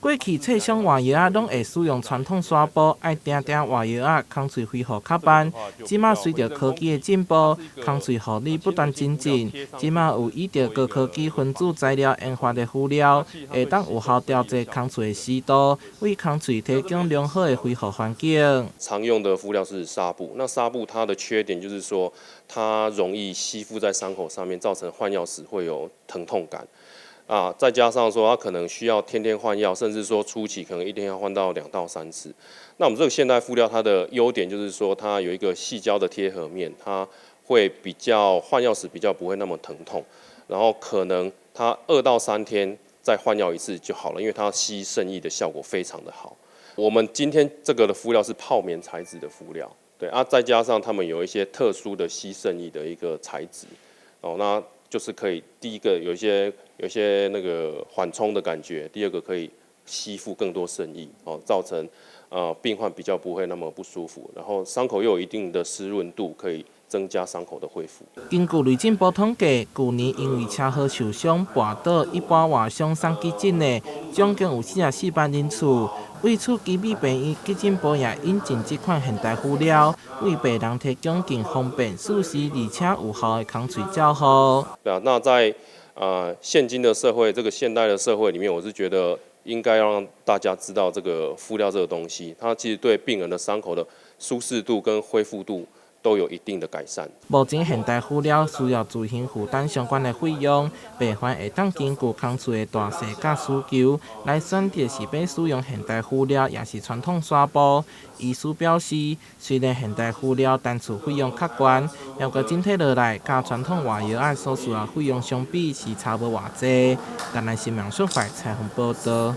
過去切傷換藥仔攏會使用傳統紗布，愛定定換藥仔，空喙恢復較慢。這馬隨著科技的進步，空喙護理不斷精進。這馬有倚著高科技分子材料研發的敷料，會當有效調節空喙的濕度，為空喙提供良好的恢復環境。常用的敷料是紗布，那紗布它的缺點就是說，它容易吸附在傷口上面，造成換藥時會有疼痛感。啊，再加上說，他可能需要天天換藥，甚至說初期可能一天要換到2到3次。那我們這個現代敷料，它的優點就是說，它有一個矽膠的貼合面，它會比較換藥時比較不會那麼疼痛。然後可能它2到3天再換藥一次就好了，因為它吸滲液的效果非常的好。我們今天這個的敷料是泡棉材質的敷料，對啊，再加上他們有一些特殊的吸滲液的一個材質，哦，那就是可以第一個有一些那個緩衝的感覺，第二個可以吸附更多滲液，哦，造成病患比較不會那麼不舒服，然後傷口又有一定的濕潤度，可以增加傷口的恢復。根據衛生部統計，舊年因為車禍受傷、跋倒、一般外傷送急診的，總共有44萬人次。為此，旗美病院急診部也引進這款現代敷料，為病人提供更方便、舒適而且有效的空喙照護。對啊，那在現今的社會，這個現代的社會裡面，我是覺得應該要讓大家知道這個敷料這個東西，它其實對病人的傷口的舒適度跟恢復度都有一定的改善。目前現代敷料需要自行負擔相關的費用，病患會當根據空喙的大細佮需求來選擇是欲使用現代敷料，抑是傳統紗布。醫師表示，雖然現代敷料單次費用較懸，不過整體落來，佮傳統換藥仔所需要費用相比是差無偌濟。台南新聞出發採訪報道。